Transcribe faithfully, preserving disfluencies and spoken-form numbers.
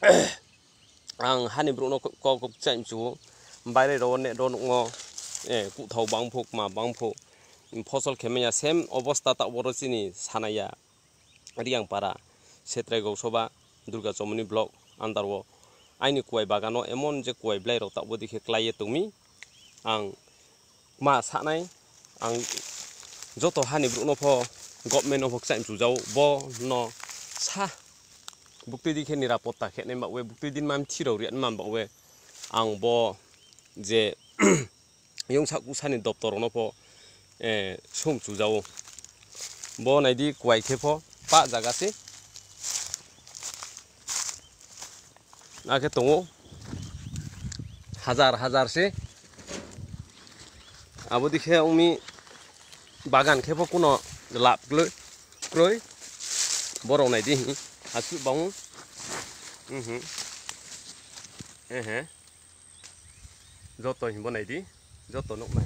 Ang hani borokno kok, kok chaimchu, baire ro ne ro nukmo, eh, kuthau bangphu, kma bangphu, phosol khe manya same obosta ta oro chini sanaya. Riangpara, Setrai Goksoba, Durga Chomoni block under o aini kuai bagano emon je kuai bwlairok tabuk dikhe klaiye tongmi. Ang ma sanai, ang joto hani borokno pho, government no pho kchaim chujao, bo no sa bukti dikhe nirapotta khe nai bagwi, bukti din mam thirok ri man bagwi, ang bo je yung sak usani doptor rokno pho, eh, sum chujao. Bo naidi kuai khe pho pa jaga se. Akhe tongo hajar hajar se. Abo dikhe ongmi bagan khe pho kuno lab gloi kroi. Borok naidi hi aswk bang. Mhm. Ehe. Joto himbo naidi, joto nuknai.